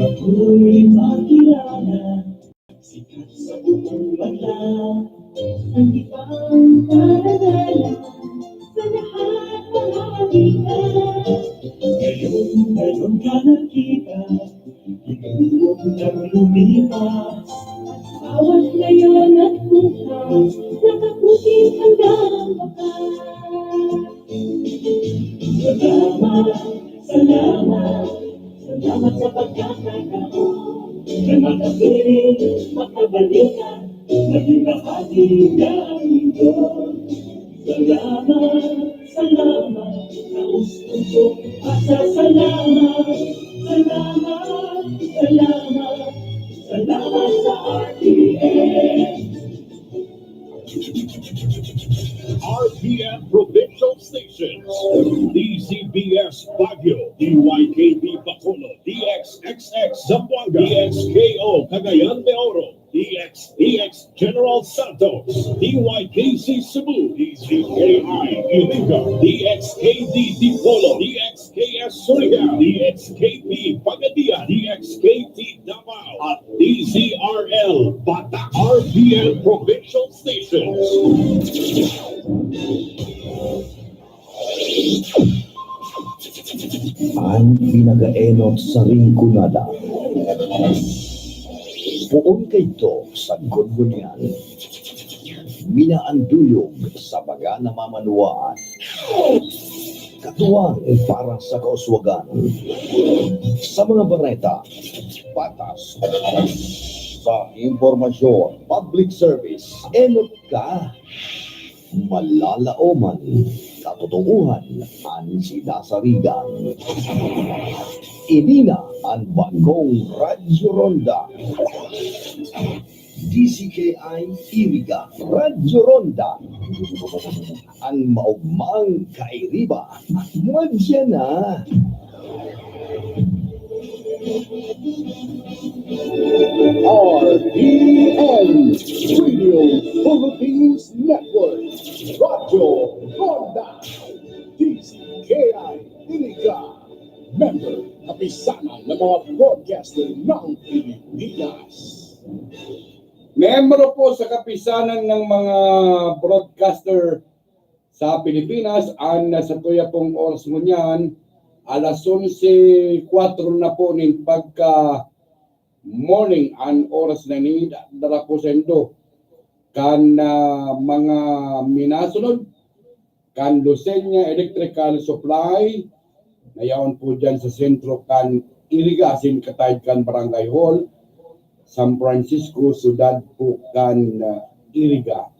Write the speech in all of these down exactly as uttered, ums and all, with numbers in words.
Ako'y makilala, sikat sa buong bansa. Ang ipagparadala sa lahat bahagi ka. Ngayon, ngayon ka nakita, tinulog nang lumipas. Bawat ngayon at bukas, nakaputing handang bakas. Salamat, salamat, salamat sa pagkakataon na makapiling, makabalikan, maging bahagi ng mundo. Salamat, salamat, taos-pusong pasasalamat. Salamat, salamat, salamat sa R T N. R P N Provincial Stations, D Z B S Baguio, D Y K B Bacolod, D X X X Zamboanga, D X K O Cagayan de Oro, D X D X General Santos, D Y K C Cebu, D Z K I Iriga, D X K D Dipolog, D X K S Surigao, D X K P Pagadian, D X K T Davao, at D Z R L Batac, R P N Provincial Stations. An pinakaenot sa Rinconada. Poon kaidto sa Gudgunian, minaanduyog sa mga namamanwaan. Katuwang para sa kauswagan sa mga bareta, patas sa impormasyon, public service, enot ka, malalaoman, katotoohan an sinasarigan. Ini na an bagong Radyo Ronda. D C K I Iriga, Radyo Ronda. An maogmang kairiba, madya na. R P N Radio Philippines Network, Radyo Ronda, D C K I Iriga, member, Kapisanan ng mga Broadcaster ng Pilipinas. Miyembro po sa Kapisanan ng mga Broadcaster sa Pilipinas, an satuya pong oras ngunyan, alas onse kwatro na po nin pagka morning an oras na ini. Dara po saindo kan, ah, mga minasunod kan Luceña Electrical Supply, na yaon po dyan sa sentro kan Iriga, asin kataed kan Barangay Hall, San Francisco, syudad po kan, ah, Iriga.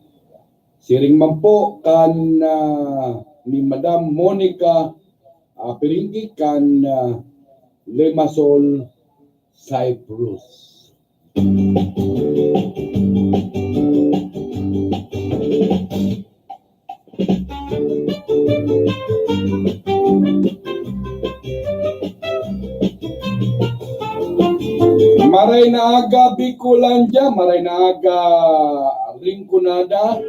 Siring man po kan, ah, ni Madam Monica, ah, Piringgi kan, ah, Limassol, Cyprus. Maray na aga, Bicolandia, maray na aga, Rinconada,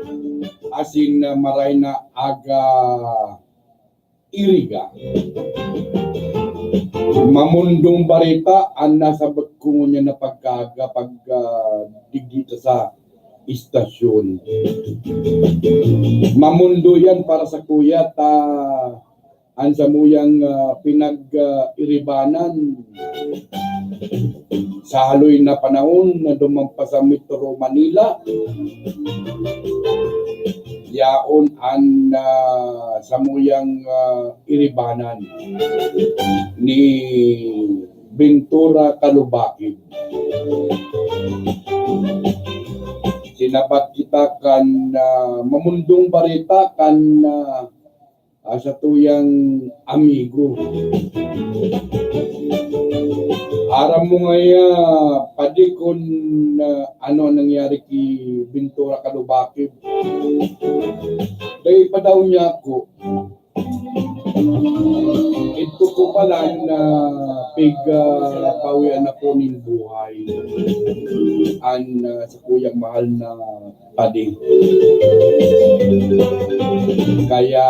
asin, ah, maray na aga, Iriga. Mamundong bareta an nasabot ko ngunyan na pagkaaga pag, ah, digdi ta sa istasyon. Mamundo yan para sakuya ta an samuyang, ah, pinag, ah, iribanan. Sa haloy na panahon na duman pa sa Metro Manila, yaon an, ah, samuyang, ah, iribanan ni Ventura Kalubakid. Sinabat kita kan, ah, mamundong bareta kan, ah, ah, satuyang amigo. Aram mo ngaya, padi, kun, ah, ano an nangyari ki Ventura Kalubakid. Dai pa daw niya ako. Ito Ko pala na pig, ah, pawian ako nin buhay. An, ah, sakuyang mahal na padi. Kaya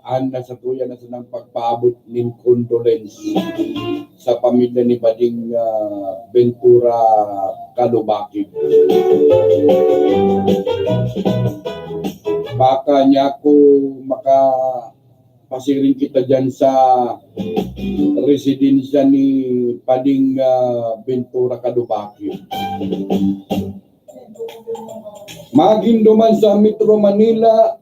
an, ah, sakuya na sanang pagpaabot nin condolence sa pamilya ni Bading, ah, Ventura Kalubakid. Baka niya ako maka pasiring kita diyan sa residensya ni Pading, ah, Ventura Kadubaki. Magin duman sa Metro Manila,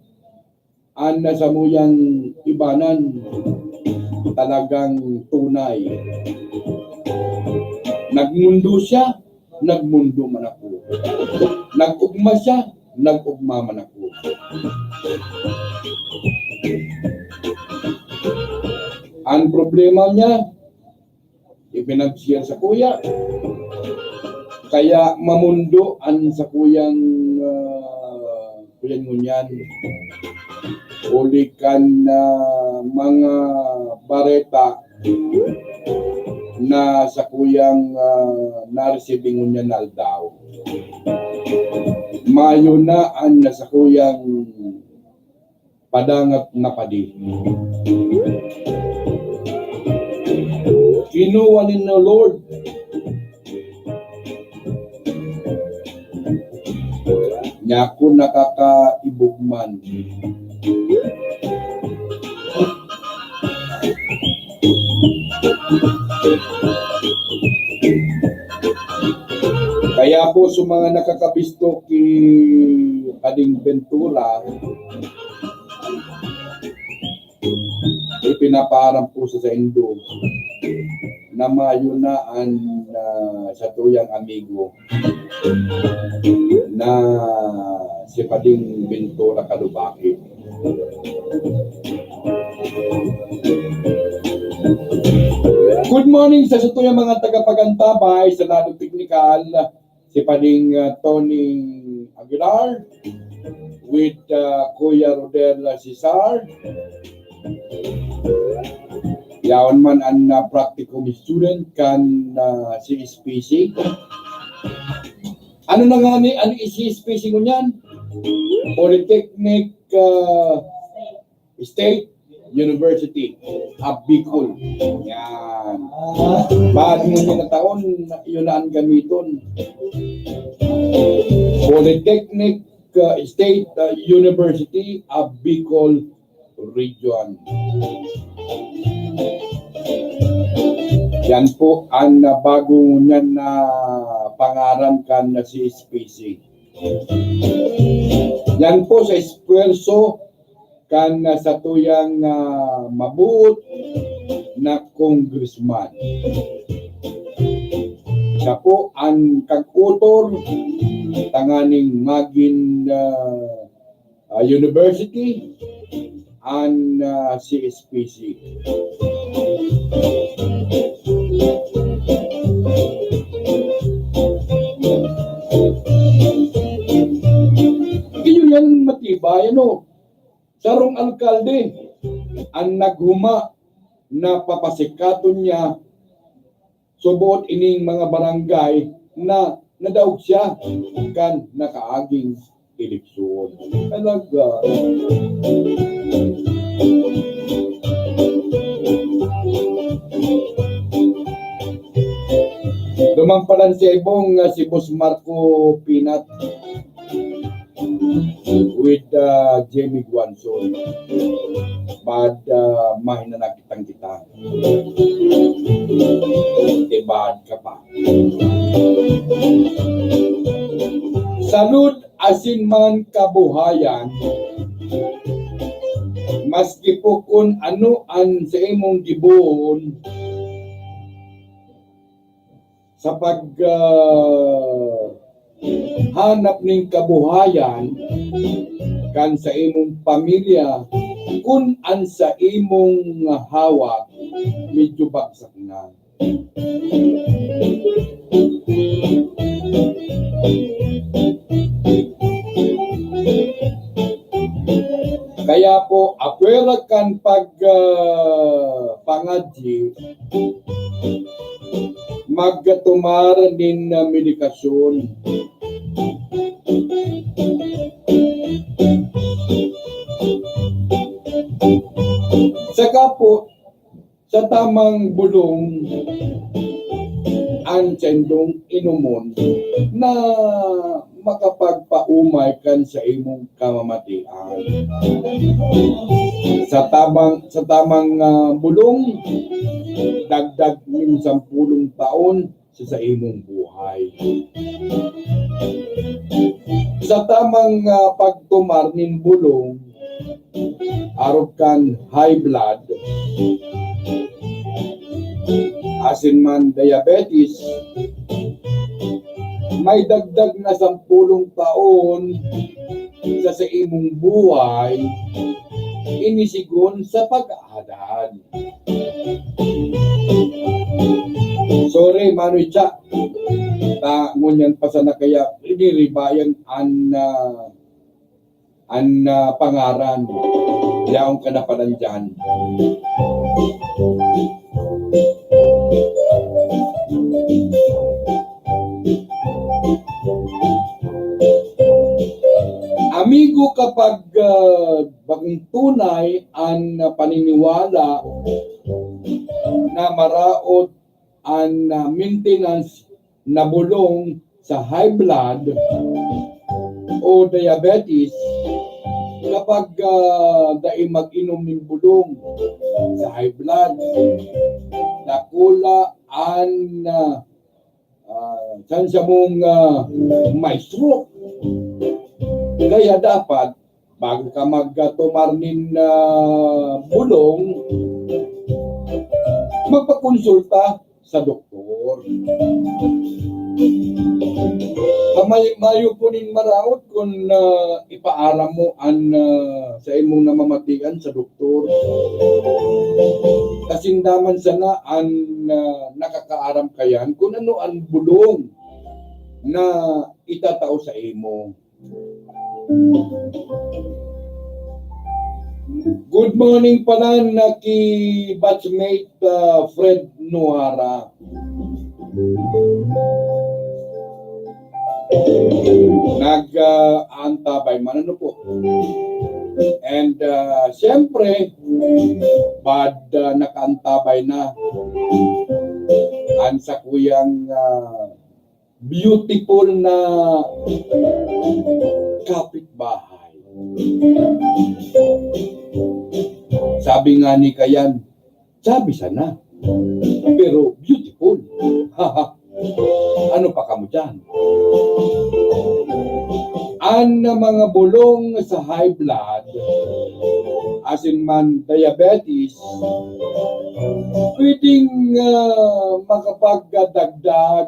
an nasamuyang ibanan talagang tunay. Nagmundo siya, nagmundo man ako. Nag-ugma siya, nag-ugma man ako. Ang problema niya, ipinag-share sa kuya. Kaya mamundo ang sa kuyang, ah, kuyan ngunyan. Uli kan, ah, mga bareta na sa kuyang, ah, na-receive ngunyan na aldaw. Mayo na ang na sa kuyang padangat na padi. Kinuha ni no Lord. Niya ako nakakaibog man. Kaya po sa mga nakakabisto ki Pading Ventura, ipinapaaram po sa saindo na mayo na an, ah, satuyang amigo na si Pading Ventura Kalubaki. Good morning sa satuyang mga tagapagantabay sa lado teknikal, si Pading, ah, Tony Aguilar with, ah, Kuya Rodel Cesar. Yaon man an, ah, practicum student kan, ah, C S P C. Ano na nga ni, ano is C S P C ngunyan? Polytechnic, ah, State University of Bicol. Yan. Bago mo na taon, yun na ang gamiton. Polytechnic, uh, State, uh, University of Bicol Region. Yan po ang, uh, bago niyan na pangaran kan na C S P C. Yan po sa esfuerso kan, ah, satuyang, ah, mabuot na congressman. Siya po ang kag-utor tanganing magin, ah, ah, university an, ah, C S P C. Iyo yan matibay, ano? Sarong alkalde an naghuma na papasikaton niya subot ining mga barangay na nadaog siya kan nakaaging eleksyon. Talaga. Duman palan sa ibong nga si Boss Marco Pinat with, uh, Jamie Guanzon. Bad, uh, mahina na kitang kita. Tibad ka pa. Salud asin man kabuhayan, maski po kun ano an sa imong gibohon, sa pag, ah, hanap nin kabuhayan kan sa imong pamilya, kun an sa imong hawak medyo bagsak na. Kaya po, apwera kan pag, ah, pangadyi, magtumar nin, ah, medikasyon. Saka po, sa tamang bulong an saindong inomon na makapagpaumay kan sa imong kamamatian. Sa tamang, sa tamang, ah, bulong, dagdag nin sampulong taon sa saimong buhay. Sa tamang, ah, pagtumar nin bulong, arog kan high blood, asin man diabetes, may dagdag na sampulong taon sa, sa imong buhay, ini sigon sa pag-aadan. Sorry, Manoy Cha. Ta, ngunyan pa sana kaya, iniribayan an, ah, an, ah, pangaran. Yaon ka na palan dyan. Amigo, kapag, ah, bakong tunay an paniniwala na maraot an, ah, maintenance na bulong sa high blood o diabetes, kapag, ah, dai mag-inom nin bulong sa high blood, dakula an, ah, ah, tsansa mong, ah, may stroke. Kaya dapat, bago ka magtumar nin, ah, bulong, magpakonsulta sa doktor. Kamay-mayo po nin maraot kun, ah, ipaaram mo an, ah, sa imong namamatian sa doktor. Kasinda man sana an, ah, nakakaaram kayan kun ano an bulong na itatao sa imo. Good morning palan na ki batchmate, ah, Fred Nuara. Nag, ah, aantabay man, ano po. And, ah, siyempre, bad, ah, nakaantabay na an sakuyang, ah, beautiful na kapitbahay. Sabi nga ni kayan, sabi sana, pero beautiful. Ano pa kamo dyan? An mga bulong sa high blood, asin man diabetes, pwedeng, ah, makapagdagdag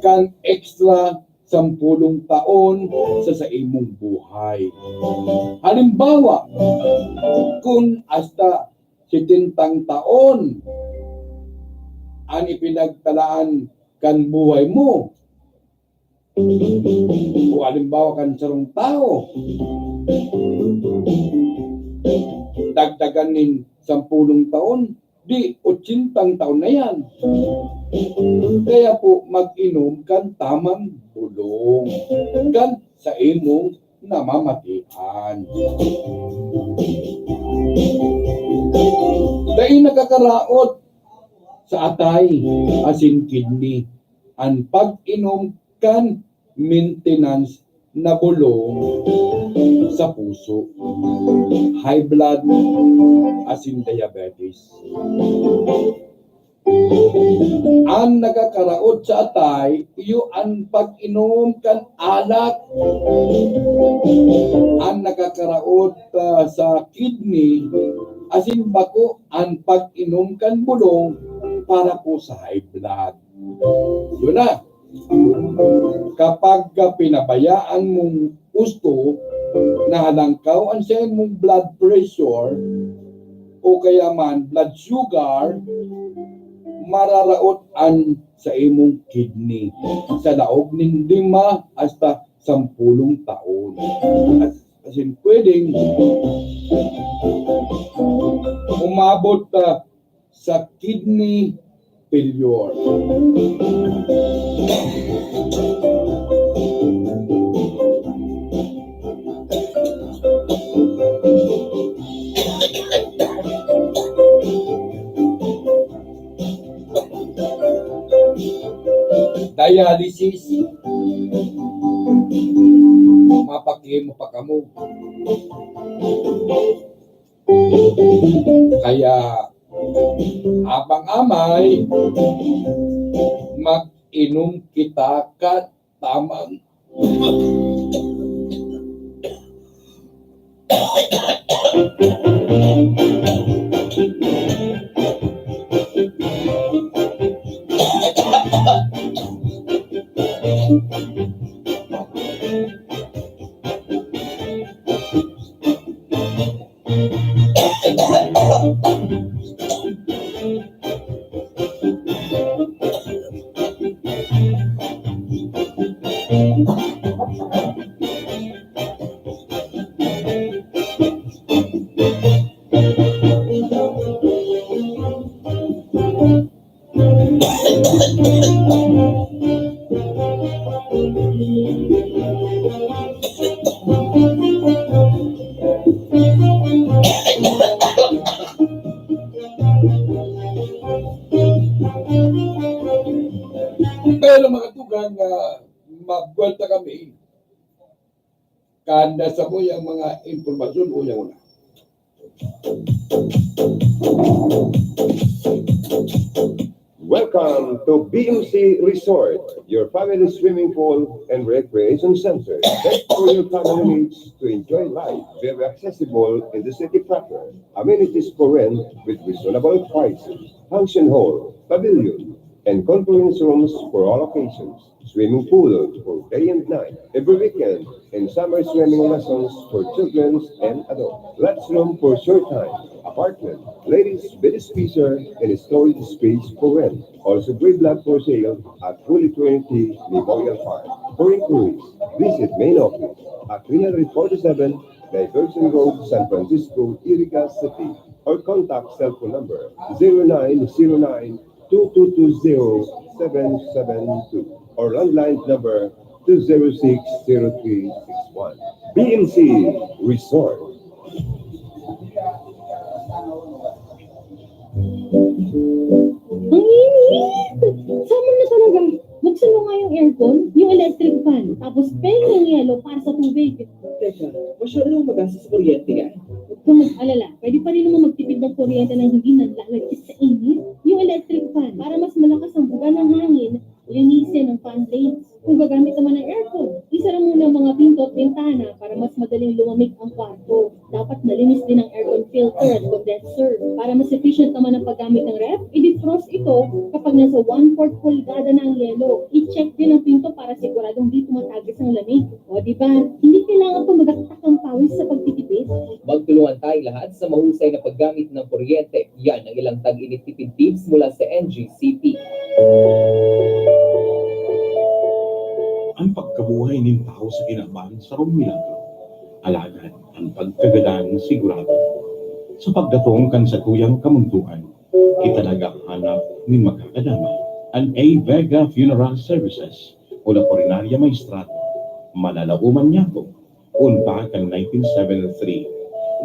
kan extra sampulong taon sa, sa imong buhay. Halimbawa, kun hasta setentang taon an ipinagtalaan kan buhay mo, o halimbawa kan sarong tawo, dagdagan nin sampulong taon, di otsentang taon na yan. Kaya po, mag-inom kan tamang bulong kan sa imong namamatian. Dai nakakaraot sa atay asin kidney an pag-inom kan maintenance na bulong sa puso, high blood, asin diabetes. An nakakaraot sa atay, iyo an pag-inom kan alak. An nakakaraot, ah, sa kidney, asin bako an pag-inom kan bulong para po sa high blood. Yun na. Kapag ka pinabayaan mong husto, nahalangkaw an saimong blood pressure o kaya man blood sugar, mararaot an saimong kidney sa laog nin lima hasta sampulong taon. At Asin pwedeng umabot ta sa kidney failure. Dialysis. Mapakihi mo pa kamo. Kaya, abang amay, mag-inom kita ka tamang. Pero mga tugang, ah, magwelta kami. Kanda sa mo yung mga impormasyon o yung una. Welcome to B M C Resort, your family swimming pool and recreation center. Best for your family needs to enjoy life, very accessible in the city proper. Amenities for rent with reasonable prices. Function hall, pavilion, and conference rooms for all occasions. Swimming pool for day and night, every weekend, and summer swimming lessons for children and adults. Flats room for short time, apartment, ladies bed spacer, and storage space for rent. Also, gray block for sale at Holy Trinity Memorial Park. For inquiries, visit main office at three hundred forty-seven Diversion Road, San Francisco, Iriga City, or contact cellphone number zero nine zero nine two two two zero seven seven two or landline number two zero six zero three six one. B M C Resort. Ang init! Summer na talaga. Buksan mo nga yung aircon, yung electric fan, tapos pengeng yelo para sa tubig. Teka, masyado nang magastos sa kuryente yan. Huwag kang mag-alala. Pwede pa rin naman magtipid ng kuryente nang hindi nanlalagkit sa init. Yung electric fan, para mas malakas ang buga ng hangin, linisin ang fan blades. Kung gagamit naman ng aircon, isara muna ang mga pinto at bintana para mas madaling lumamig ang kwarto. Dapat malinis din ang aircon filter at condenser para mas efficient naman ang paggamit ng ref. I-defrost ito kapag nasa one-fourth pulgada na ang yelo. I-check din ang pinto para siguradong di tumatagis ang lamig. O, di ba? Hindi kailangan pa magaktak ang pawis sa pagtitipid. Magtulungan tayong lahat sa mahusay na paggamit ng kuryente. Yan ang ilang tag-init tipid tips mula sa N G C P. Ang pagkabuhay nin tawo sa kinaban sarong milagro. Alagad, ang pagkagadan sigurado. Sa pagdatong kan satuyang kamuntoan, kita naghahanap nin makakadamay. An A Vega Funeral Services o La Funeraria Maestrado, manalauman niyato. Poon pa kan nineteen seventy-three,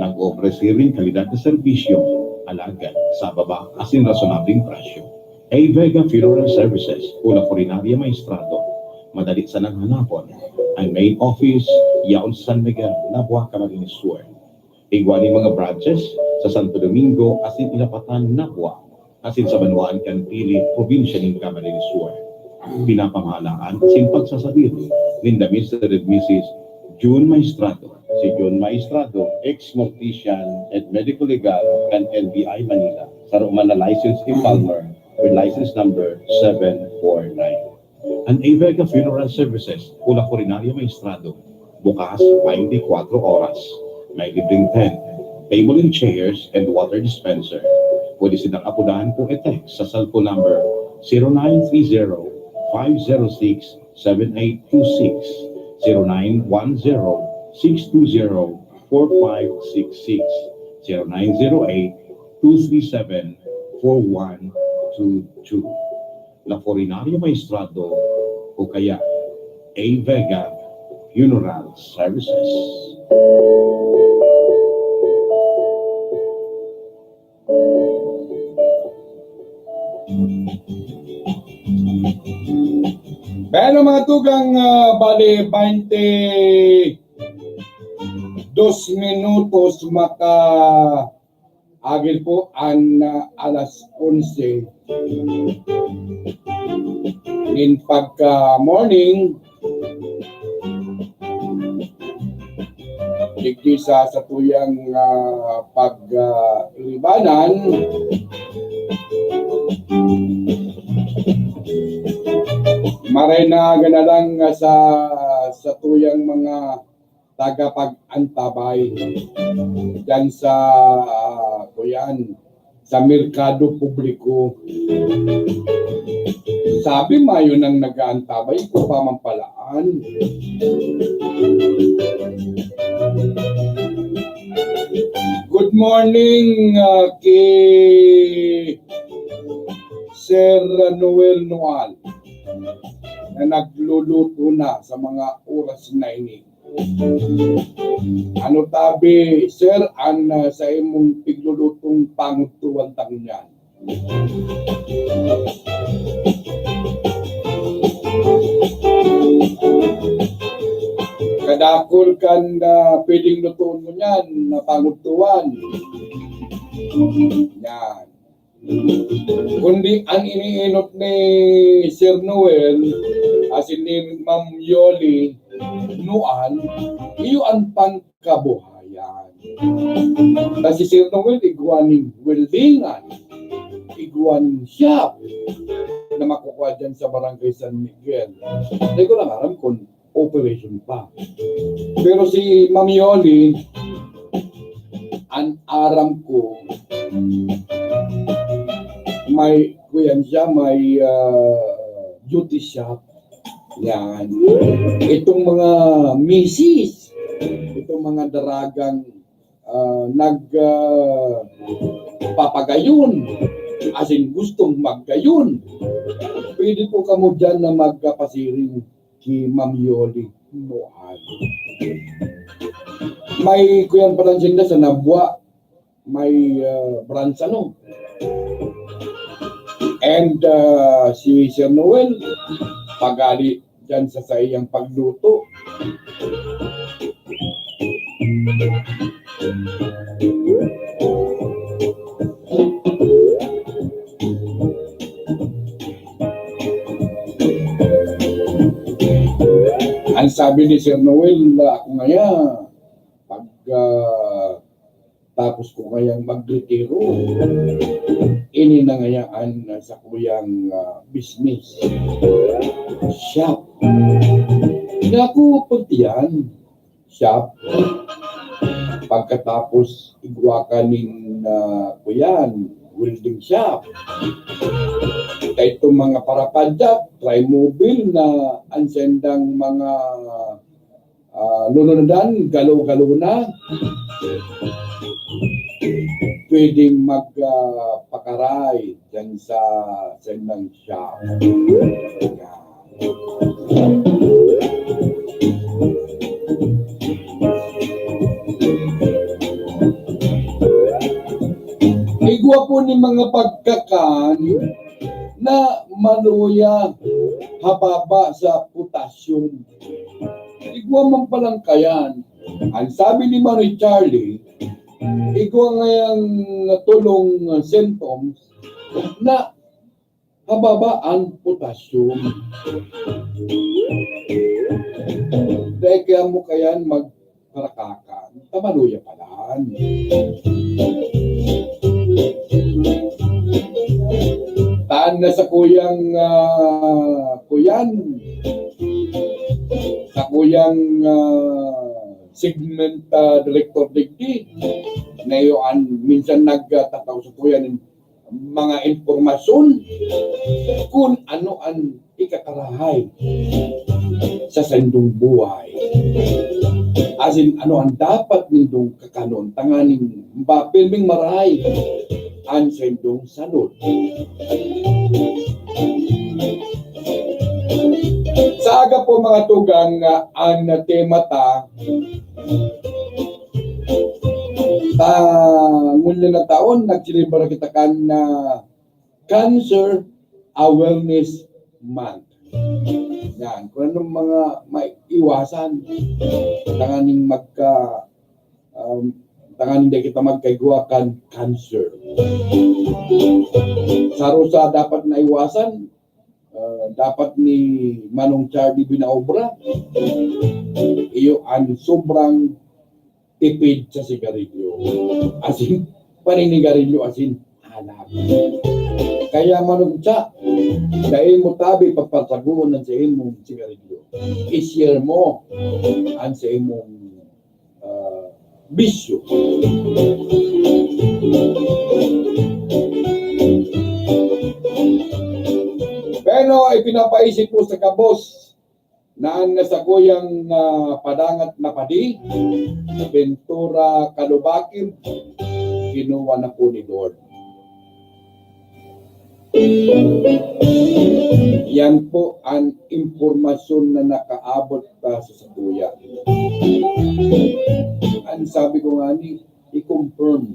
nag-oofresi nin kalidad na serbisyo, alagad sa baba asin rasonableng presyo. A Vega Funeral Services o La Funeraria Maestrado, madali sanang hanapon. Ang main office yaon sa San Miguel, Nabua, Camarines Sur. Igwa nin mga branches sa Santo Domingo asin Ilapatan, Nabua, asin sa banwaan kan Pili, probinsya nin Camarines Sur. Pinapamahalaan asin pagsasadiri ninda Mister and Missus June Maestrado. Si June Maestrado, ex-mortician and medical legal kan N B I Manila, saro man na licensed embalmer with license number seven four nine. An A Vega Funeral Services o La Funeraria Maestrado, bukas twenty-four oras. May libreng tent, table and chairs, and water dispenser. Pwede silang apodahan o i-text sa cellphone number zero nine three zero, five zero six, seven eight two six, zero nine one zero, six two zero, four five six six, zero nine zero eight, two three seven, four one two two. Laforinario Maestrado o kaya A Vega Funeral Services. Pero mga tugang, ah, bali, baynte dos minutos maka-agil po an, ah, alas onse nin pagka-morning. Digdi sa satuyang, ah, pag, ah, iribanan, maray na ganalang sa satuyang mga tagapag-antabay diyan sa, ah, kuyan, sa merkado publiko. Sabi, mayo nang nag-aantabay ko pa man pala an. Good morning, ah, ki Sir Noel Noal na nagluluto na sa mga oras na ini. Ano tabi, sir, an, ah, sa imong piglulutong pangudtuan ta ngunyan? Kadakul kan, ah, pwedeng lutoon mo niyan na pangudtuan. Yan. Kundi ang iniinot ni Sir Noel, asin ni Ma'am Yoli, Noan, iyo an pangkabuhayan. Ta si Sir Noel, igwa nin weldingan, igwa nin shop na makukuha dyan sa Barangay San Miguel. Hindi ko lang aram kung operation pa. Pero si Ma'am Yoli, an aram ko, may, kuyan siya, may, ah, duty shop. Yan. Itong mga misis, itong mga daragang, ah, nag, ah, papagayon, asin gustong maggayon, pwede po kamo dyan na magkapasiring ki Ma'am Yoli Noal. May kuyan pa lang sinda sa Nabua, may, ah, branch, ano. And, ah, si Sir Noel, pagali dyan sa saiyang pagluto. Ang sabi ni Sir Noel, ako ngaya, pag, ah, tapos ko ngayang magretiro, ini na ngayaan na sa kuyang, ah, business. Shop. Naku, pagtiyan, shop. Pagkatapos, igwa ka nin, ah, kuyan, welding shop. Kaya itong mga parapadyak, Trimobile na ang sendang mga, ah, lununadan, galo-galo na. Pwedeng mag, ah, pakaray dyan sa sendang shop. Yan. Igwa po ni mga pagkakan na maluya hababa sa potassium. Igwa man palang kayan. Ang sabi ni Manoy Charlie, igwa ngayang tulong symptoms na hababa ang potassium. Dahil kaya mo kayan magparakakan, tamaluya palan. Taan na sa kuyang, ah, kuyan, sa kuyang, ah, segment, ah, Director Digdi, na iyo an minsan nagtatao sa kuyan mga impormasyon kun ano an ikakarahay sa saindong buhay. Asin ano an dapat nindong kakanon tanganing mapirming marahay an saindong salud. Sa aga po, mga tugang, nga an tema ta, ta, ngunyan na taon, nagselebra kita kan, ah, Cancer Awareness Month. Yan, kung anong mga maiwasan, tanganing magka, um, tanganing di kita magkaigwa kan cancer. Saro sa dapat na iwasan, ah, dapat ni Manong Charlie Binaobra, iyo an sobrang tipid sa sigarilyo. Asin, paninigarilyo, asin, alak. Kaya manugsa, dai mo tabi pagpatagoon ang sa imong sigarilyo. I-share mo ang sa imong, ah, bisyo. Pero ipinapaisip ko sa kabos na an sakuyang, ah, padangat na padi, Ventura Kalubakib, kinuha na po ni Lord. Yan po an impormasyon na nakaabot pa sa sakuya. An sabi ko nga ni, i-confirm.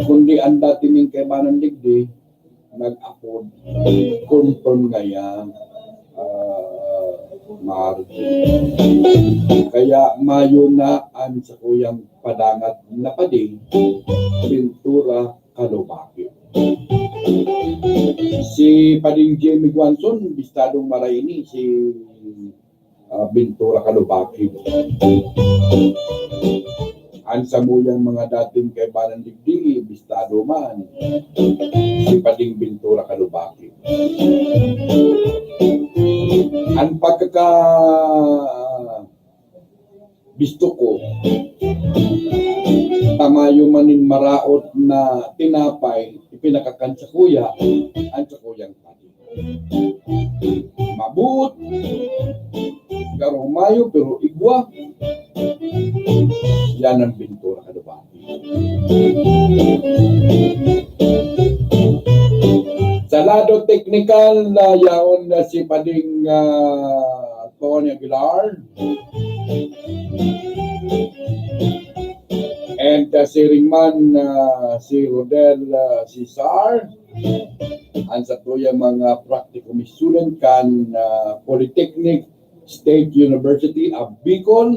Kundi an dati ning kaibanan digdi, nag-apod, confirm ngayan, ah, Margie. Kaya mayo na an sakuyang padangat na padi, Ventura Kalubakib. Si Pading Jimmy Guanzon, bistadong maraini, si, ah, Ventura Kalubakib. An samuyang mga dating kaibanan digdi, bistado man, si Pading Ventura Kalubakib. An pagkaka-, bisto ko, ta mayo man nin maraot na tinapay, ipinakakan sakuya, an sakuyang padi. Mabuot, garo mayo, pero igwa. Yan an Ventura Kalubakib. Sa lado teknikal, na yaon na si Pading, ah, Tony Aguilar. And, ah, siring man, ah, si Rodel, ah, Cesar, an satuyang mga practicum student kan, ah, Polytechnic State University of Bicol.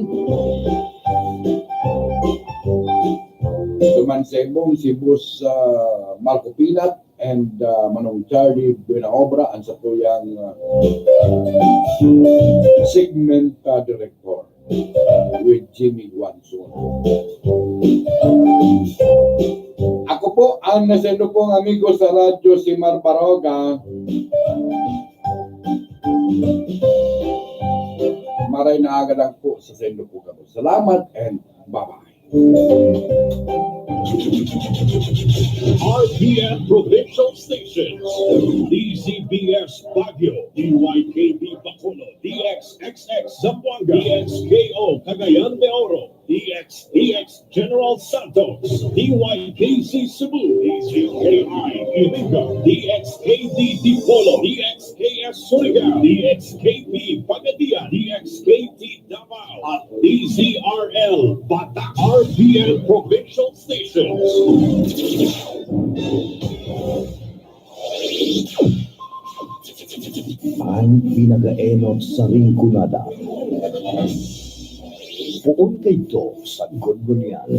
Duman sa ibong si Boss, ah, Marco Pinat and, ah, Manong Charlie Buenaobra, an satuyang, ah, segment, ah, director with Jimmy Guanzon. Ako po ang nasendo pong amigo sa radyo, si Mar Baroga. Maray na aga lang po sa sendo po kamo. Salamat and bye-bye. R P N Provincial Stations, D Z B S Baguio, D Y K B Bacolod, D X X X Zamboanga, D X K O Cagayan de Oro, D X T X General Santos, D Y K C Cebu, D Z K I Iriga, D X K D Dipolog, D X K S Surigao, D X K P Pagadian, D X K T Davao, at D Z R L Batak, R P N Provincial Stations. An pinakaenot sa Rinconada. Poon kaidto sagkod ngunyan.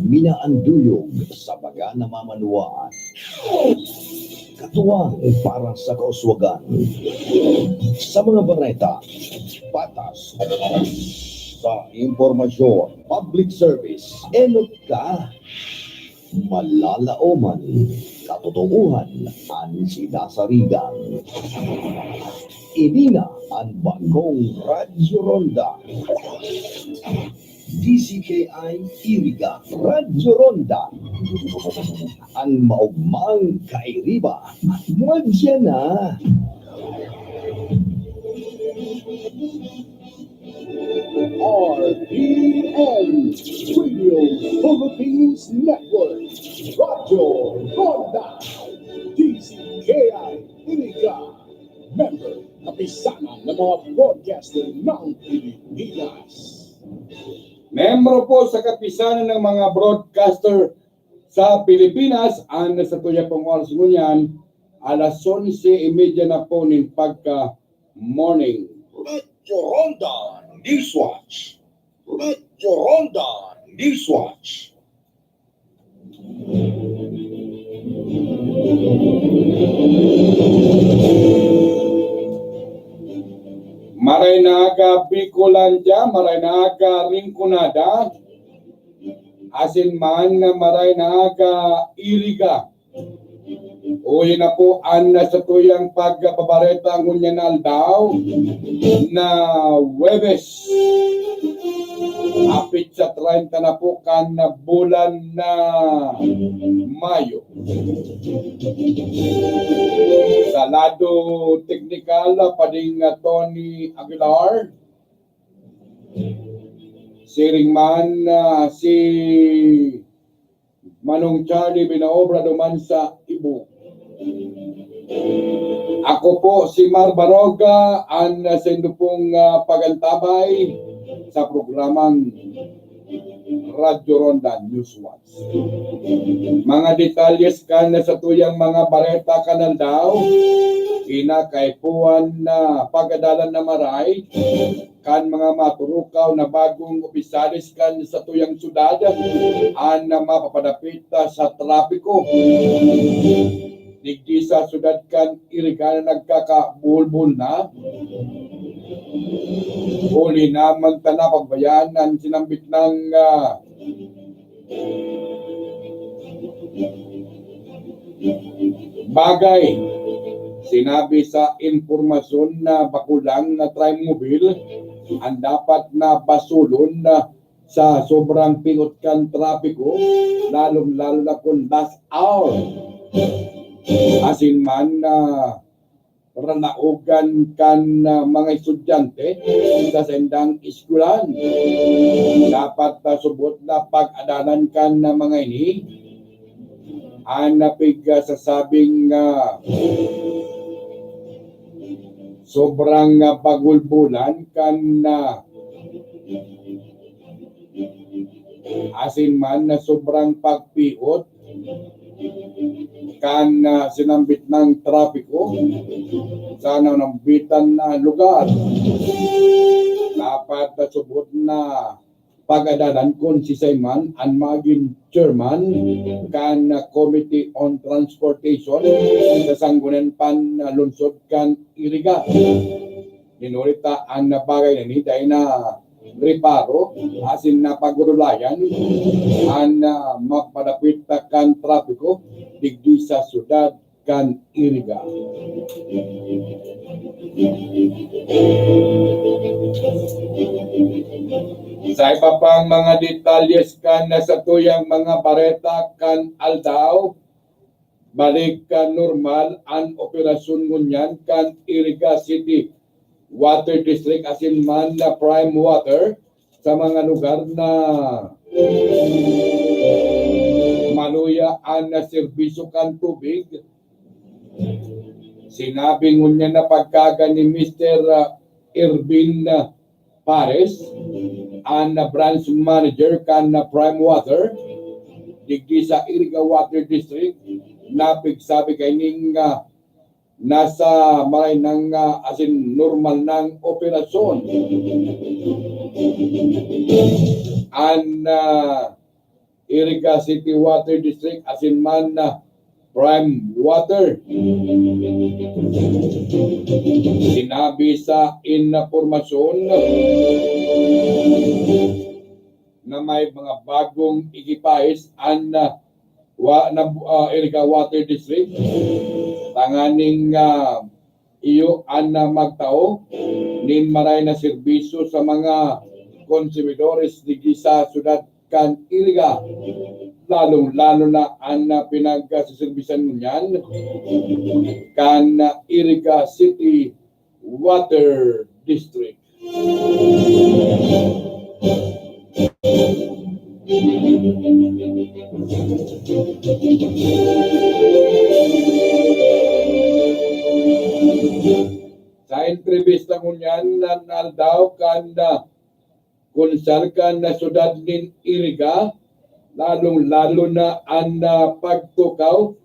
Minaanduyog sa baga na mamanwaan. Katuwang para sa kauswagan. Sa mga bareta, patas. Sa impormasyon, public service, enot ka. Malalaoman, katotoohan an sinasarigan. Ini na an bagong Radyo Ronda. D C K I Iriga, Radyo Ronda, an maogmang kairiba. Madya na. R P N Radio Philippines Network, Radyo Ronda, D C K I Iriga, member, kapisanan ng mga broadcaster ng Pilipinas. Membro po sa kapisanan ng mga broadcaster sa Pilipinas, ang sa tuya pong oras ngunyan, alas onse y media na po nin pagka morning. Radyo Ronda Newswatch. Radyo Ronda Newswatch. Maray na aga, Bicolandia, maray na aga, Rinconada, asin man na maray na aga, Iriga. Uya na po an satuyang pagbabareta ngunyan na aldaw na Huwebes. Apit sa treinta na po kan bulan na Mayo. Sa lado teknikal, pading Tony Aguilar. Siring man, ah, si Manong Charlie Binaobra duman sa Ibo. Ako po si Mar Baroga, an saindo pong, ah, pagantabay sa programang Radyo Ronda Newswatch. Mga detalyes kan satuyang mga bareta kan aldaw, kinakaipuhan na pagadalan na maray, kan mga maturukaw na bagong opisyales kan satuyang syudad an mapapadapit sa trapiko. Digdi sa syudad kan Iriga na nagkakabulbul na. Huli naman ta na pagbayaan an sinambit nang, ah, bagay. Sinabi sa impormasyon na bako lang na Trimobile an dapat na basulon na sa sobrang piot kan trapiko, lalong-lalo na kun last hour. Asin man na ranaogan kan, ah, mga estudyante sa saindang eskwelahan. Dapat, ah, subot na pag-adalan kan, ah, mga ini an napigsasabing, ah, sobrang, ah, pagulbulan kan, ah, asin man na sobrang pagpiot kan, ah, sinambit nang trapiko sa nanambitan na lugar. Dapat na subot na pag-adalan kun siisay man an magin chairman kan, ah, Committee on Transportation sa Sangguniang Panlungsod kan Iriga. Hinuli ta an bagay na ini dai na reparo asin na pagurulayan an, ah, magpadapit kan trapiko digdi sa syudad kan Iriga. Sa iba pang mga detalyes kan satuyang mga bareta kan aldaw, balik kan normal an operasyon ngunyan kan Iriga City Water District asin man na Prime Water sa mga lugar na maluya an serbisyo kan tubig. Sinabi ngunyan na pagkaga ni Mister Ervin Pares, an branch manager kan Prime Water digdi sa Iriga Water District, na pigsabi kaining, ah, nasa maray nang, ah, asin normal nang operasyon an, ah, Iriga City Water District asin man na Prime Water. Sinabi sa impormasyon na may mga bagong ekipahe an, ah, wa-, na, ah, Iriga Water District tanganing, ah, iyo an, ah, magtao nin maray na serbisyo sa mga konsumidores digdi sa syudad kan Iriga, lalong-lalo na an, ah, pinagseserbisan ngunyan kan, ah, Iriga City Water District. Sa entrevista ngunyan na aldaw kan, ah, konsehal kan syudad nin Iriga, lalong-lalo na an, ah, pagtukaw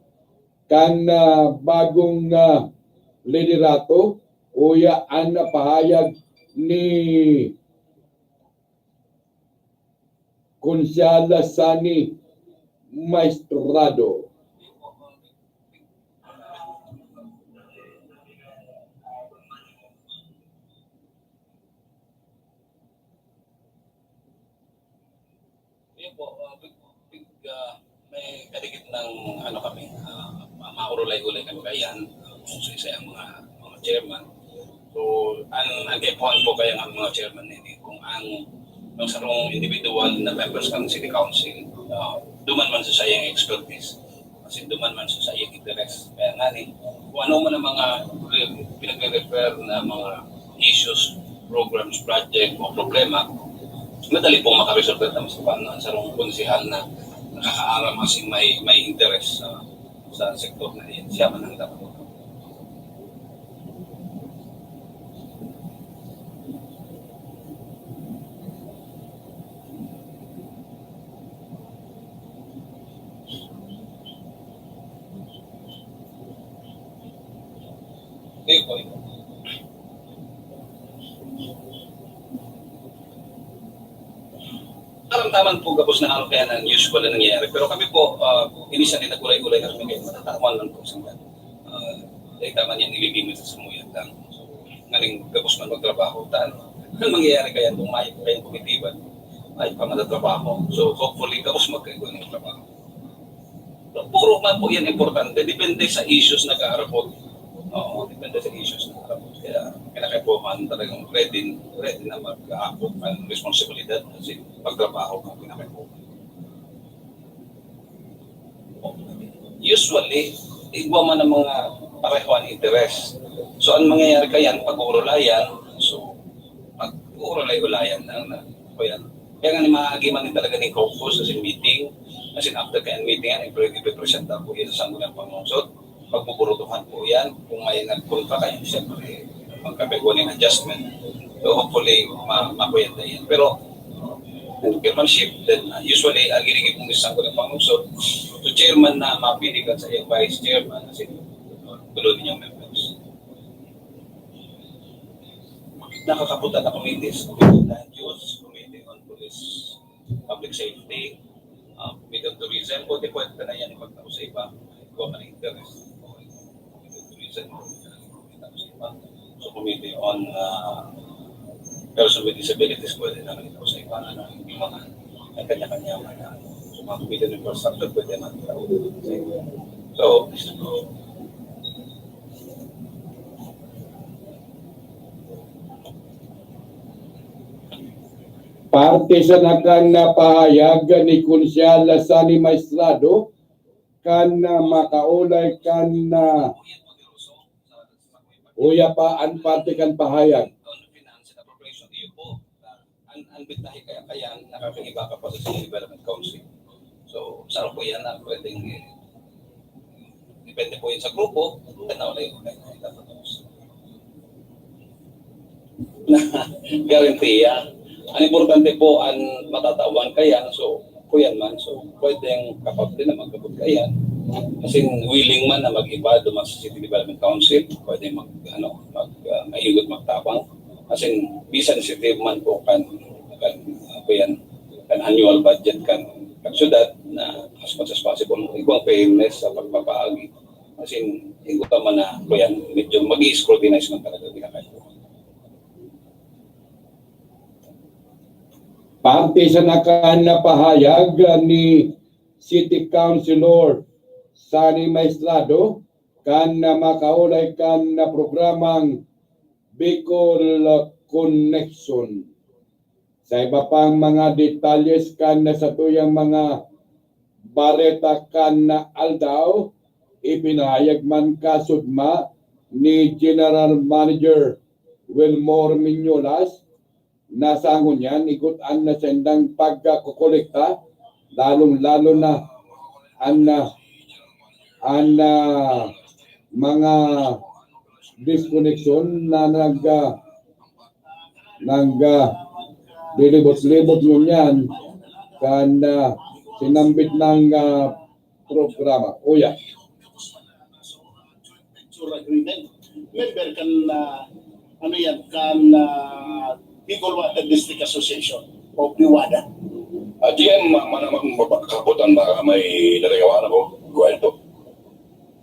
kan, ah, bagong, ah, liderato, uya an pahayag ni Konsehal Sani Maestrado. Yun po, ah, big, big, ah, may kadikit ng ano kami, ah, ma-, maurulay-ulay kami kaiyan, ah, kung sa isa ang mga, mga chairman. So, ang, ang kaipuhan po kaya ng mga chairman nini, kung ang, ang sarong individual na members ng City Council, ah, duman man sa sayang expertise, kasi duman man sa sayang interes. Kaya nga ni, kung ano man ang mga re-, pinagre-refer na mga issues, programs, project o problema, madali pong makaresolve naman sa paano ang sarong konsehal na nakakaaram kasi may, may interes sa, sa sektor na iyan. Siya man ang dapat. Ayun po, ayun po. Karamdaman po, gabos na ano kaya na usual na nangyayari. Pero kami po, ah, minsan din nag-ulay-ulay kami, kaya matatawan lang po sa mga, ah, dahil tama niyan, nililimis sa sumuyat lang. So, nganing gabos man magtrabaho, ta-, ano, ano mangyayari kaya kung may kayong kumitiban? Ay, pa matatrabaho. So, hopefully, gabos magkaigwa ng trabaho. Puro man po yan importante. Depende sa issues na kaarapot. Oo, depende sa issues na kaarapot. Kaya kinakaipuhan talagang ready, ready na mag-aakop ang responsibilidad kasi pagtrabaho ang kinakaipuhan. Usually, igwa man ang mga pareho ang interes. So, ang mangyayari kayan, pag-uurulayan, so, pag-uurulay-ulayan lang na, o yan. Kaya nga, ni maaagi man din talaga ning caucus, as in meeting, as in after kaya meeting, yan, ipre-, ipipresenta po yan sa Sangguniang Panglungsod. Pagbuburutuhan po yan, kung may nagpunta kayo, siyempre, magkapigwa ng adjustment. So, hopefully, ma-, makuya na yan. Pero, ang chairmanship, then, uh, usually, ang ginigib mong isang ko ng pangusod, so chairman na mapili ka sa iyong vice chairman, as in, tulo ninyong members. Nakakapunta na committees, committee on land use, committee on police, public safety, uh, committee on tourism, pwede, pwede na yan ipagtao sa iba. Ikaw man ang interest. Committee on tourism, pwede na ipagtao sa iba. So, committee on, uh, person with disabilities, pwede naman ipagtao sa iba. Ano, yung mga, ang kanya-kanya man, uh, so, mga committee on infrastructure, pwede naman ipagtao sa iba. So, parte sa nakan na pahayag ni Konsehal Sani Maestrado, kan, ah, makaulay kan, ah, uya pa an parte kan pahayag. Ang, ang bitahe kaya, kaya nakakaiba ka pa sa City Development Council. So, sa ako yan, ah, pwedeng, eh, depende po yun sa grupo, tanaw na yun, kaya nakakatapos. Garantiya. Ang importante po, ang matatawan kaya, so, kuyan man, so, pwedeng kapag din naman kapag kaya. As in, willing man na mag-iba duman sa City Development Council, pwede mag, ano, mag, ah, maigot magtabang. As in, be sensitive man po kan, kan, ah, kuyan, kan annual budget kan, kan syudad na as much as possible, igwang fairness sa pagpapaagi. As in, igwa man na, kuyan, medyo mag-i-scrutinize man talaga, di na kayo. Parte sa nakan na pahayag ni City Councilor Sani Maestrado, kan na makaulay kan na programang Bicol Connection. Sa iba pang mga detalles kan satuyang mga bareta kan aldaw, ipinahayag man kasudma ni General Manager Wilmore Miñolas na sa ngunyan, igot an na saindang pagkakolekta, lalong-lalo na an, ah, an, ah, mga diskoneksyon na nag, ah, nag, ah, lilibot-libot ngunyan kan, ah, sinambit nang, ah, programa. Uya. Venture agreement. Member kan, ah, ano yan, kan, ah, Bicol Water District Association o BIWADA. At yan, ma-, manamang mapagkabutan baka may nalagawan ako. Kwento.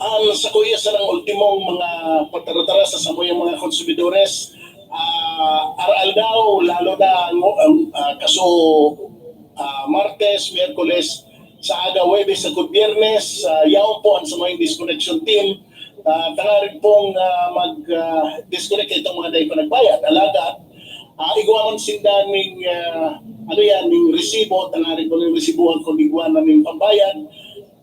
Ang sa kuya sa ng ultimong mga pagtaratara sa samuyang mga konsumidores, ah, aral daw, lalo na ang, ang, ah, kaso, ah, Martes, Miyerkules, sa aga Huwebes, sa Biyernes, ah, yaon po ang samuyang disconnection team, ah, tangarig pong, ah, mag, ah, disconnect itong mga dai pa nagbayad. Alagad, ah, igwa man sinda ning, ah, ano yan, ning resibo, tangarig po ning resibuhan kung igwa na ning pambayad.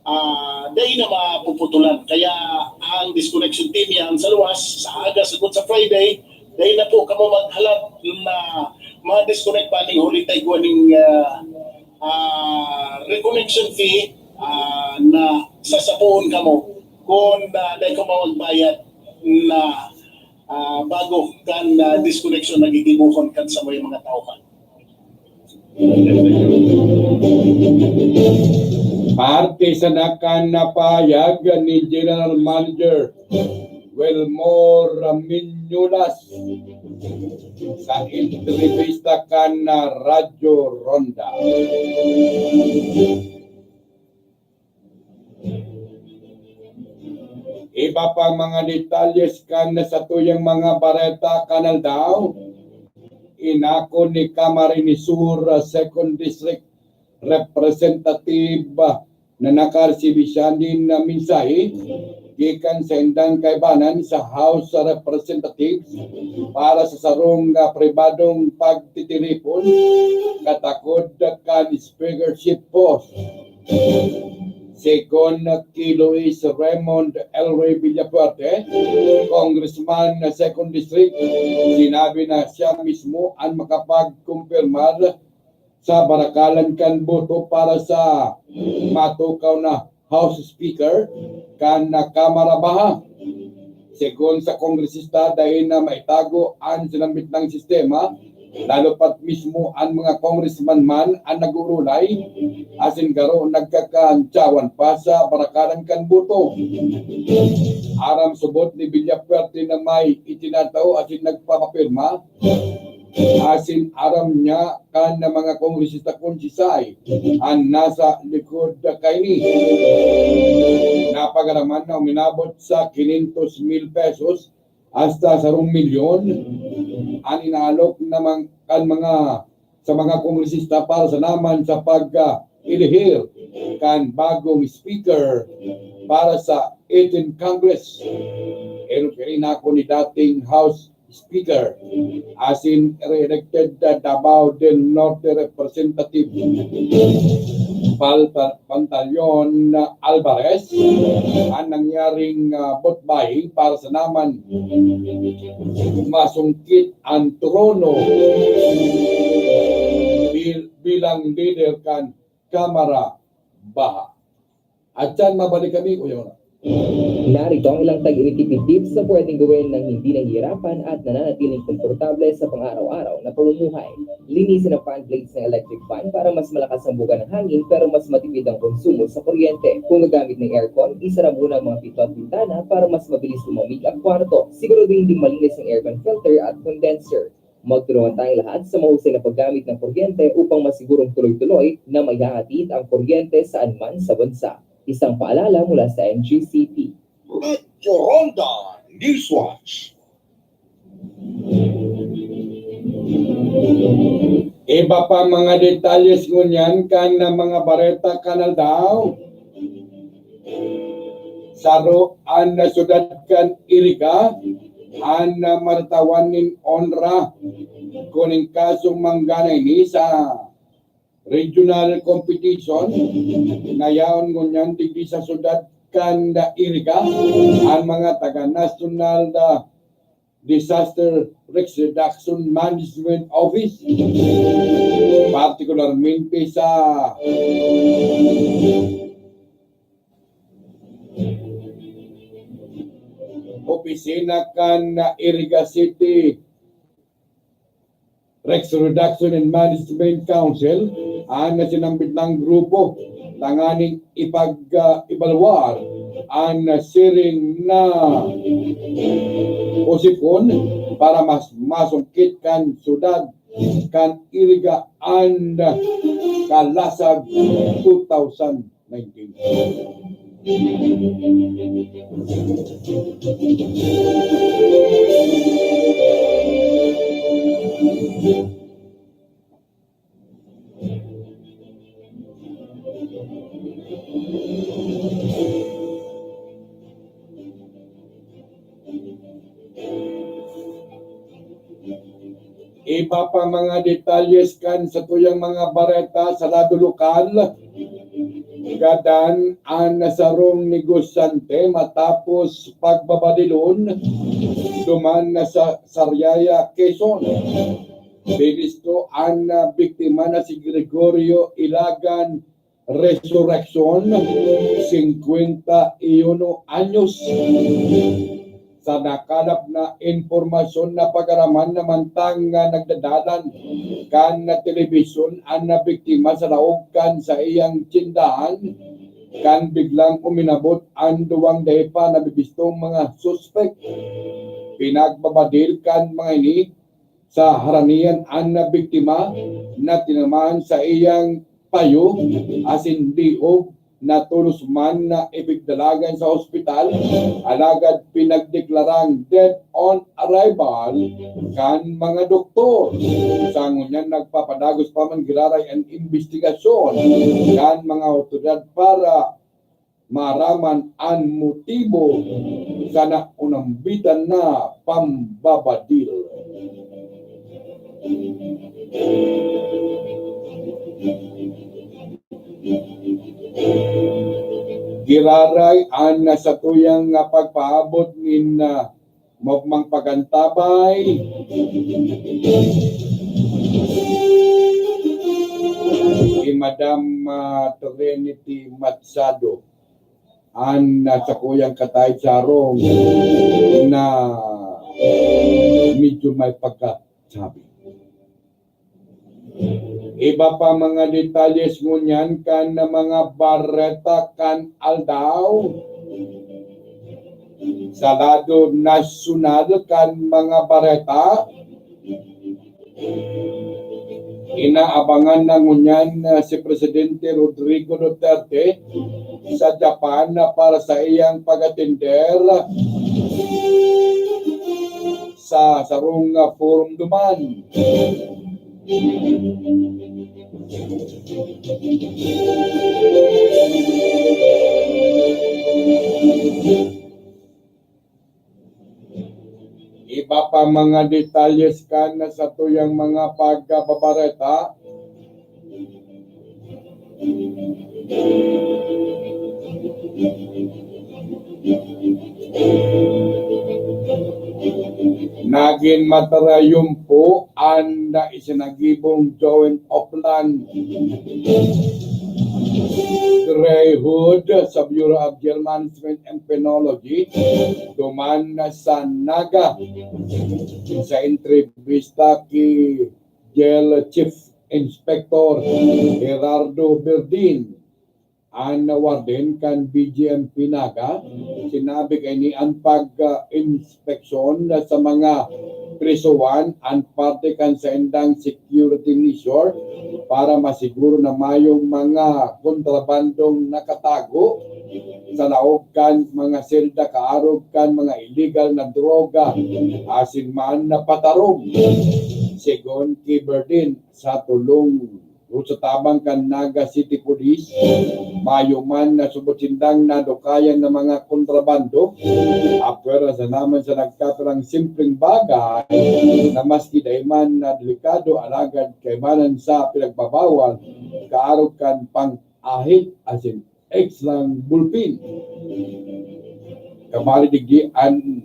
Ah, dai na mapuputulan. Kaya ang disconnection team yan sa luwas, sa aga, sagot sa Friday, dai na po kamo maghalat na ma-disconnect pa ning huli ta igwa ning, ah, ah, reconnection fee, ah, na sasapuon kamo kung, ah, dai kamo magbayad na, ah, bago kan, ah, disconnection na gigibohon kan samuyang mga tao kan. Parte sa nakan na pahayag ni General Manager Wilmore Miñolas sa entrevista kan Radyo Ronda. Iba pang mga detalles kan satuyang mga bareta kan aldaw, inako ni Camarines Sur Second District Representative na nakaresibi siya nin mensahe gikan sa indang kaibanan sa House of Representatives para sa sarong, ah, pribadong pagtitiripon katakod kan speakership post. Segun ki Luis Raymond Elroy Villafuerte, Congressman na Second District, sinabi na siya mismo an makapagkumpirmar sa barakalan kan boto para sa matukaw na House Speaker kan Kamara Baha. Segun sa kongresista, dai na maitago an sinambit nang sistema, lalo pat mismo an mga congressman man an nag-uurulay, asin garo nagkakantsawan pa sa barakalan kan boto. Aram subot ni Villafuerte na may itinatao asin nagpapapirma, asin aram niya kan mga kongresista kun sisay an nasa likod kaini. Napagaraman na uminabot sa quinientos mil pesos hasta sarong milyon an inaalok na mang-, kan mga, sa mga kongresista para sa naman sa pag, ah, elehir kan bagong speaker para sa eighteenth Congress. Pero kirinako ni dating House Speaker asin re-elected Davao del Norte Representative Palta-, Pantaleon Alvarez an nangyaring, ah, vote buying para sa naman masungkit an trono bil-, bilang leader kan Kamara Baha. At yan, mabalik kami, Kuya Ronald. Narito ang ilang tag-initipid tips na pwedeng gawin nang hindi nahihirapan at nananatiling komportable sa pang-araw-araw na pamumuhay. Linisin ang fan blades ng electric fan para mas malakas ang buga ng hangin pero mas matipid ang konsumo sa kuryente. Kung gagamit ng aircon, isara muna ang mga pinto at bintana para mas mabilis lumamig ang kwarto. Siguraduhin ding malinis ang aircon filter at condenser. Magtulungan tayong lahat sa mahusay na paggamit ng kuryente upang masigurong tuloy-tuloy na maihahatid ang kuryente saan man sa bansa. Isang paalala mula sa N G C P. Radyo Ronda Newswatch. Iba pa mga detalles ngunyan kan na mga bareta kan aldaw. Saro an syudad kan Iriga, an, ah, maratawan nin onra kun in kasong manggana ini sa regional competition na yaon ngunyan digdi sa syudad kan Iriga, an mga taga National, ah, Disaster Risk Reduction Management Office, partikularmente sa opisina kan Iriga City Risk Reduction and Management Council, an sinambit nang grupo tanganing ipag-, ah, ebalwar an siring na osipon para mas masungkit kan syudad kan Iriga an Kalasag two thousand nineteen. Iba pa mga detalyes kan satuyang mga bareta sa lado lokal. Gadan an sarong negosyante matapos pagbabadilon duman na sa Sariaya, Quezon. Binisto an, ah, biktima na si Gregorio Ilagan Resurreccion, singkwenta y uno anyos. Sa nakalap na impormasyon, napag-araman na mantang, ah, nagdadalan kan telebisyon an nabiktima sa laog kan saiyang tindahan, kan biglang uminabot an duwang dai pa nabibistong mga suspek. Pinagbabadil kan mga ini sa haranian an biktima na tinamaan sa iyang payo asin liog na tolos man na ipigdalagan sa ospital, alagad pinagdeklarang dead on arrival kan mga doktor. Sa ngunyan, nagpapadagos pa man giraray an imbestigasyon kan mga awtoridad para maaraman an motibo sa naunambitan na pambabadil. Giraray an satuyang pagpaabot nin, ah, maogmang pag-antabay ki Madam, ah, Trinity Machado, an, ah, sakuyang kataed sa harong na medyo may pagkasabi. Iba pa mga detalyes ngunyan kan mga bareta kan aldaw. Sa lado nasyonal kan mga bareta, inaabangan na ngunyan, ah, si Presidente Rodrigo Duterte sa Japan na para sa iyang pag-atender sa sarong, ah, forum duman. Iba pa mga detalyes kan satuyang mga pagbabareta. Nagin matarayumpo an isinagibong Joint Oplan Greyhound sa Bureau of Jail Management and Penology duman sa Naga. Sa entrevista ki Jail Chief Inspector Gerardo Berdin, an warden kan B J M P Naga, sinabi kaini an pag-inspeksyon sa mga prisohan an parte kan saindang security measure para masiguro na mayong mga kontrabandong nakatago sa laog kan mga selda kaarog kan mga illegal na droga asin man na patarom, segun ki Berdin, sa tolong Sa tabang kan Naga City Police, mayo man na subot sindang nadukayan na mga kontrabando, apwera sa naman sa nagkapirang simpleng bagay na maski dai man na delikado alagad kaibanan sa pinagbabawal, kaarog kan pang-ahit asin ex lang bulpin. Kabali digdi an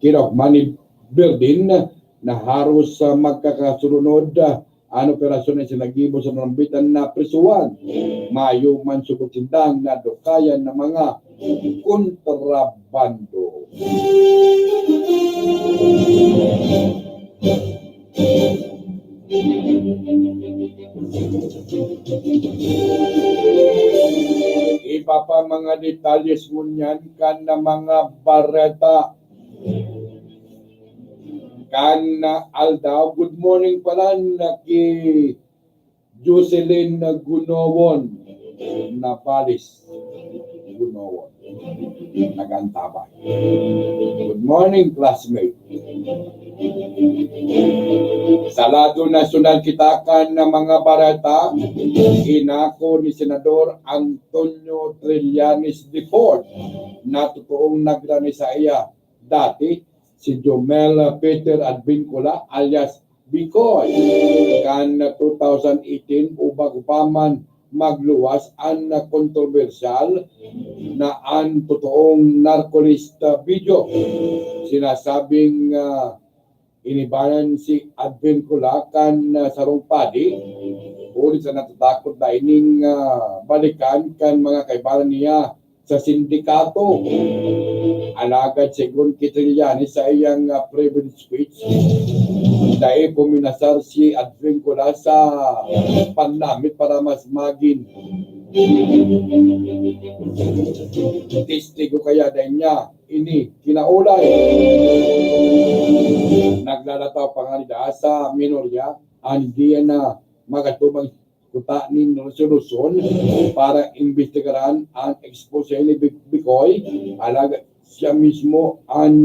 kinogma ni Berdin na haros sa magkakasunod an operasyon na sinagibo sa nalambitan na prisuhan. Mayo man subot sindang nadukayan na mga kontrabando. Iba pa mga detalyes ngunyan kan na mga bareta kan aldaw. Good morning pala na ki Jocelyn Gunowon Navalis. Gunowon. Nag-antabay. Good morning, classmate. Sa lado nasyonal kita kan na mga bareta, inako ni Senador Antonio Trillanes the fourth na totoong nagranisa iya dati, si Jomel Peter Advincula alias Bicoy. Kan two thousand eighteen, o bago pa man magluwas an kontrobersyal na an totoong narkolista video. Sinasabing, ah, inibanan si Advincula kan, ah, sarong padi, huli sa natatakot na ining, ah, balikan kan mga kaibanan niya sa sindikato. Alagad segun ki Trillanes sa iyang, ah, privilege speech, dai puminasar si Advincula sa panlamit para mas magin testigo, kaya dai niya ini kinaulay. Naglalataw pa nga daa sa minorya an diyan na magatubang kuta nin resolusyon para imbestigaran an expose ni Bic-, Bicoy, alagad siya mismo an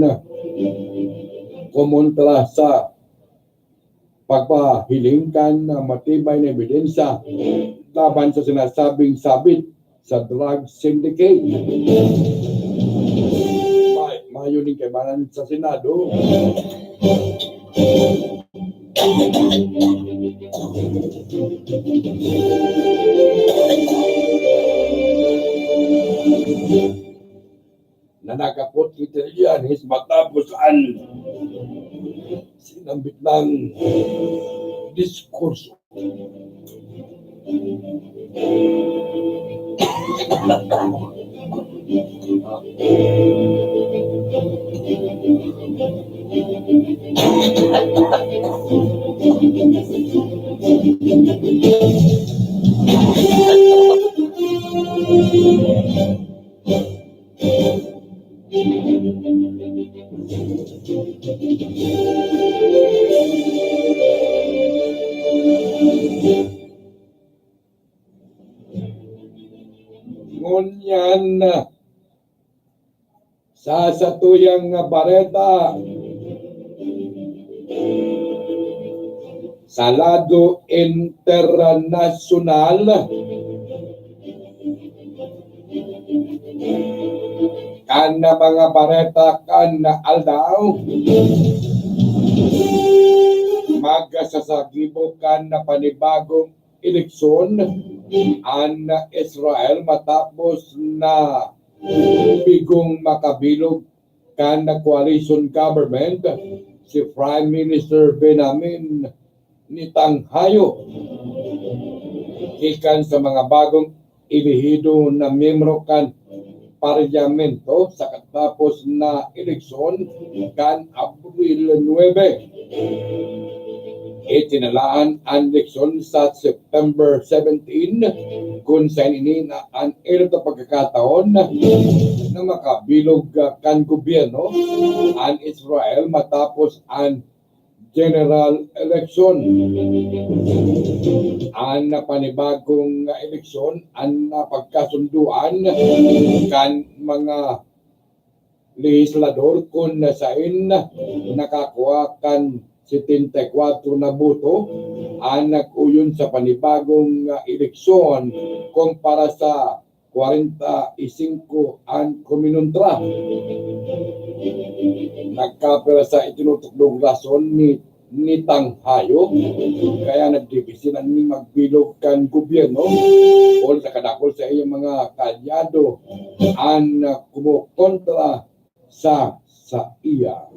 kumontra sa pagpahiling kan matibay na ebidensya laban sa sinasabing sabit sa drug syndicate. May, mayo ning kaibanan sa Senado. Na nakapot ki Trillanes matapos an sinambit nang diskurso. Ngunyan, sa satuyang bareta, sa lado internasyonal, kan mga bareta kan aldaw, magsasagibo kan panibagong eleksyon an Israel matapos na pigong makabilog kan coalition government si Prime Minister Benjamin Netanyahu gikan sa mga bagong elehido na miyembro kan Parlamento sa katapos na eleksyon kan Abril nuebe. Itinalaan an eleksyon sa September seventeen, kun saen ini na an elito pagkakataon na makabilog kan gobyerno an Israel matapos an general election. An panibagong eleksyon an pagkasunduan kan mga lehislador kun saen nakakua kan setenta y kuwatro na boto an nag-oyon sa panibagong, ah, eleksyon kumpara sa kwarenta y singko an kuminontra. Nagkapira sa itinutukdong rason ni, ni Tang Hayo, kaya nagdebisyon an magbilog kan gobyerno, huli sa kadakul sa iyang mga kaalyado an kumukontra sa saiya.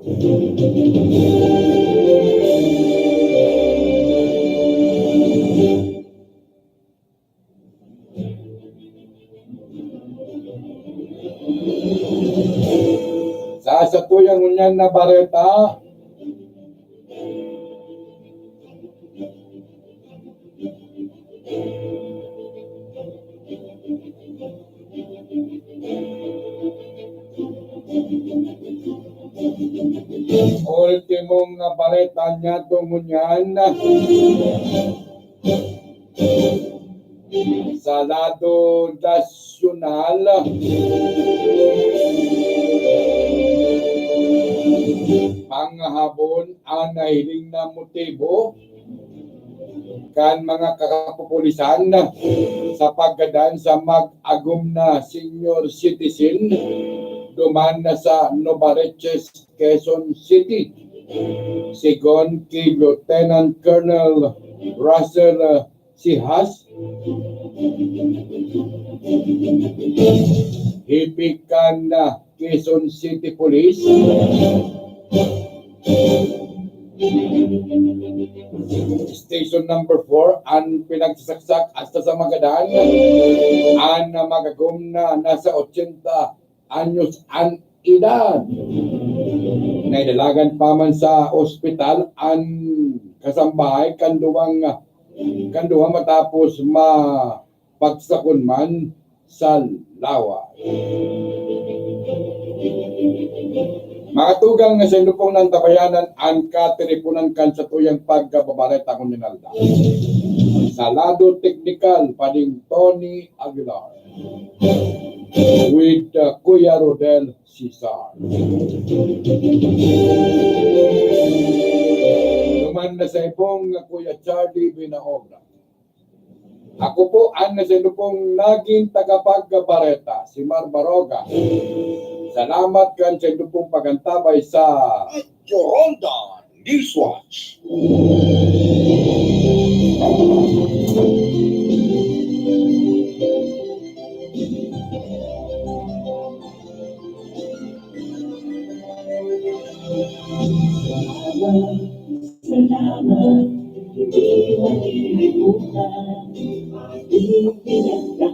Sa satuyang ngunyan na bareta, ultimong bareta niya tungod niyan. Sa lado nasyonal, panghabon an nahiling na motibo kan mga kakapupulisan sa paggadan sa mag-agom na senior citizen duman na sa Novariches, Quezon City. Sigon ki Lieutenant Colonel Russell, ah, Sihas, hepe kan, ah, Quezon City Police, Station number four, an pinagsasaksak hasta sa magadan an mag-agom na nasa ochenta anyos an edad. Naidalagan pa man sa ospital an kasambahay kan duwang, kan duwa matapos mapagsakon man sa lawas. Mga tugang, sa inyo pong nantabayanan an katiriponan kan satuyang pagkababareta ngunyan na aldaw. Sa lado teknikal, Pading Tony Aguilar with, uh, Kuya Rodel Cesar. Duman na sa ibong Kuya Charlie Binaobra. Ako po an saindo pong naging tagapagbareta, si Mar Baroga. Salamat kan saindo pong pag-antabay sa Radyo Ronda Newswatch.